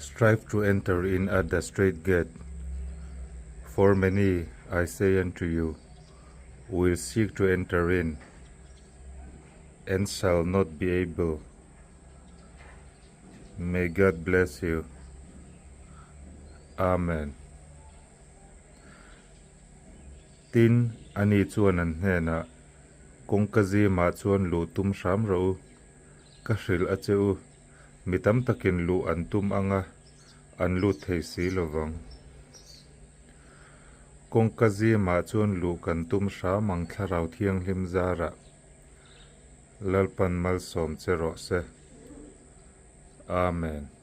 Strive to enter in at the strait gate, for many, I say unto you, will seek to enter in, and shall not be able. May God bless you. Amen. Tin, ani chuan an hnenah, Kawngka zimah chuan luh tum hram rawh u, ka hrilh a che u, mi tam takin luh an tum ang a, an lut thei si lo vang. Kawngka zimah chuan luh kan tum hram ang Thlarau Thianghlim zarah. Lalpan malsawm che rawh se. Amen.